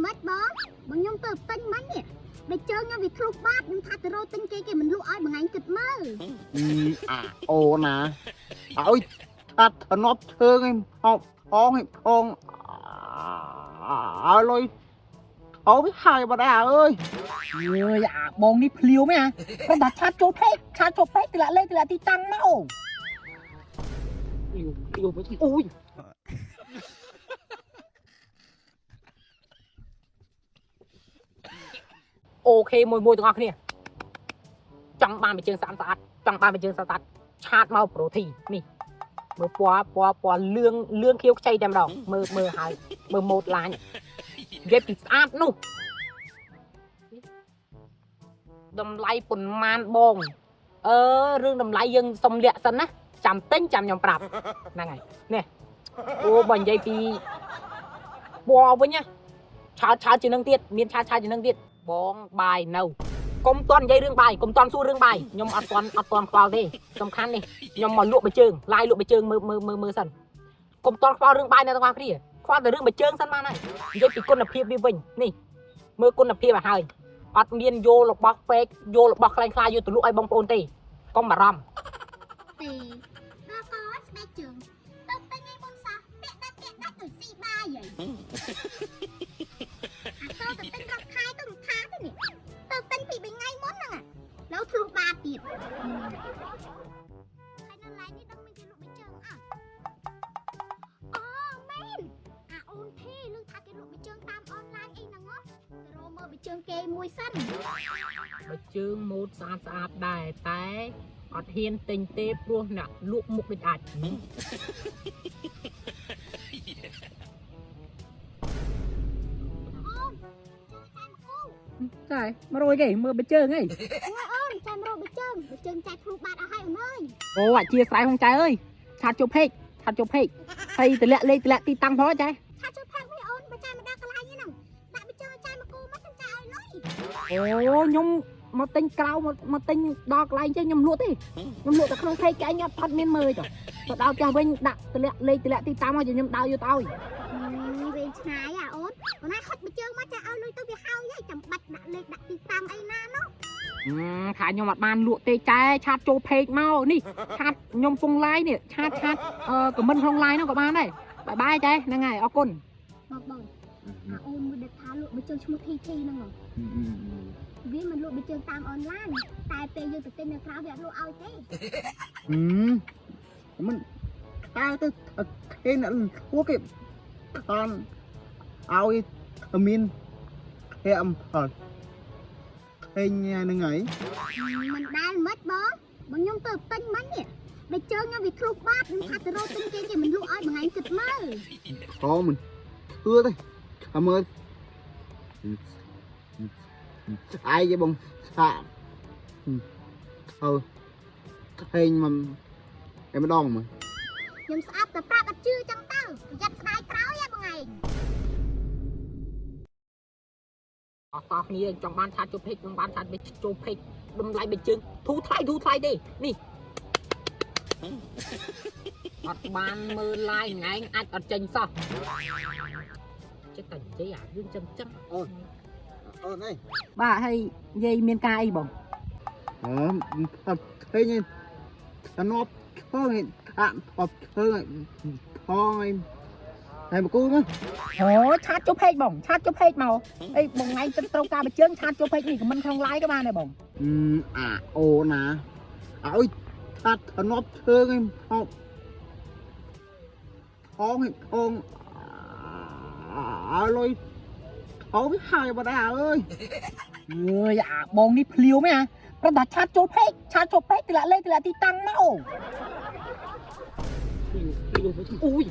មិនបងបងខ្ញុំទៅទិញមិញនេះបែជើងខ្ញុំវាធ្លុះបាតខ្ញុំថាទៅរកទិញគេគេមិនលក់ឲ្យបងឯងគិតមើល អាអូណាឲ្យថាធ្នាប់ជើងឯងផងផងឯងផងឲ្យលុយអូវាហើយបាត់ដែរអើយ យើយអាបងនេះភ្លាវមែនអាគ្រាន់តែ chat ចូល page chat ចូល page ទម្លាក់លេខទម្លាក់ទីតាំងមកអូអូយ OK មួយមួយទាំងអស់គ្នាចង់បានបជើងស្អាតស្អាតចង់បានបជើងស្អាតស្អាត chat មកប្រូធីនេះមើលពណ៌ពណ៌ពណ៌លឿងលឿងខៀវខ្ចីតែម្ដងមើលមើលហើយមើលម៉ូតឡាញនិយាយពីស្អាតនោះតម្លៃប៉ុន្មានបងអឺរឿងតម្លៃយើងសុំលាក់សិនណាចាំទិញចាំខ្ញុំប្រាប់ហ្នឹងហើយនេះអូបើនិយាយពីពណ៌វិញណាឆើតឆើតជាងនឹងទៀតមានឆើតឆើតជាងនឹងទៀត បងបាយនៅកុំតន់និយាយរឿងបាយកុំតន់សួររឿងបាយខ្ញុំអត់តន់អត់តន់ខ្វល់ទេសំខាន់នេះខ្ញុំមកលក់បិជើងឡាយលក់បិជើងមើលមើលមើលមើលសិនកុំតន់ខ្វល់រឿងបាយនៅទាំងអស់គ្នាខ្វល់តែរឿងបិជើងសិនបានហើយនិយាយពីគុណភាពវាវិញនេះមើលគុណភាពឲ្យហើយអត់មានយករបស់ fake យករបស់ខ្លែងខ្លាយយកទៅលក់ឲ្យបងប្អូនទេកុំបារម្ភ ទេដល់កស្បែកជើងទៅទិញឯមុនសោះពាក់ដាច់ពាក់ដាច់ទៅស៊ីបាយហីអាសូទៅទិញរាប់ខែទៅមិនថាទេនេះទៅទិញពី3ថ្ងៃមុនហ្នឹងឡូវធ្លុះបាតទៀតហើយនៅឡែនេះដឹងមានគេលក់បិជើងអត់អូមែនអាអូនធីឮថាគេលក់បិជើងតាមអនឡាញអីហ្នឹងហ៎ទៅរកមើលបិជើងគេមួយសិន បិជើងម៉ូតស្អាតស្អាតដែរតែអត់ហ៊ានទិញទេព្រោះអ្នកលក់មុខដូចអាច អូនជួយចែមកគូ ចា100គេមើលបិជើងហី អូនចែមករកបិជើងបិជើងចែធ្លុះបាតអស់ហើយអូនអើយ អូអធិស្ឋានផងចែអើយ chat ចូល page chat ចូល page ហើយតម្លាក់លេខតម្លាក់ទីតាំងផងចែ chat ជួយផឹកវិញអូនបើចែមកដល់កន្លែងហ្នឹងដាក់បិជើងឲ្យចែមកគូមកចាំចែឲ្យលុយ អូខ្ញុំមកទិញក្រៅមកមកទិញដល់កន្លែងចេះខ្ញុំលក់ទេខ្ញុំលក់តែក្នុង page គេឯងអត់ផាត់មានមើលចុះទៅដល់ផ្ទះវិញដាក់តម្លាក់លេខតម្លាក់ទីតាំងមកខ្ញុំដើរយកទៅឲ្យ វែងឆ្ងាយអាអូនអូនឯងហុចបិជើងមកចែឲ្យលុយទៅវាហើយហើយចាំបាច់ដាក់លេខដាក់ទីតាំងអីណានោះ ថាខ្ញុំអត់បានលក់ទេចែ chat ចូល page មកនេះ chat ខ្ញុំពង live នេះ chat chat អឺ comment ក្នុង live ហ្នឹងក៏បានដែរ bye bye ចែហ្នឹងហើយអរគុណ បងបងអាអូនមួយដែលថាលក់បិជើងឈ្មោះធីធីហ្នឹងហ៎វាមិនលក់បិជើងតាមអនឡាញតែពេលយើងទៅទិញនៅក្រៅវាអត់លក់ឲ្យទេ មិនតើទៅគេអ្នកលក់គេខនឲ្យមានគេអំផតឃើញហ្នឹងហើយ មិនដែលមិនបងបងខ្ញុំទៅទិញមិញនេះបិជើងខ្ញុំវាធ្លុះបាតខ្ញុំថាទៅរកទិញគេគេមិនលក់ឲ្យបងឯងគិតមើល ផងមិនធ្វើទេតែមើលស្អែកឯងបងសាក់ធ្វើឃើញមកតែម្ដងមើល ខ្ញុំស្អប់តែប្រាប់អត់ជឿចឹងទៅប្រយ័ត្នស្ដាយក្រោយហ៎បងឯង អស់តគ្នាចង់បាន chat ចូល page ចង់បាន chat ចូល page តម្លៃបិជើងធូរថ្លៃធូរថ្លៃទេនេះអត់បានមើល live ថ្ងៃអាចអត់ចេញសោះចិត្តតែនិយាយអារឿងចឹងចឹង អូនអូនអី បាទហើយនិយាយមានការអីបង អឺអត់ឃើញឯងតំណប់ឈើឯងថាអត់ឈើឯងផងឯងហើយមកគូមក អូ chat ចូល page បង chat ចូល page មកអីបងថ្ងៃទឹកត្រូវការបិជើង chat ចូល page នេះ comment ក្នុង live ក៏បានដែរបង អាអូណាឲ្យថាតំណប់ឈើឯងផងផងឯងផងឲ្យលុយអូវាហើយបាត់ដែរអើយ អើយអាបងនេះភ្លាវមែនអាគ្រាន់តែ chat ចូល page chat ចូល page ទម្លាក់លេខទម្លាក់ទីតាំងមកអូយ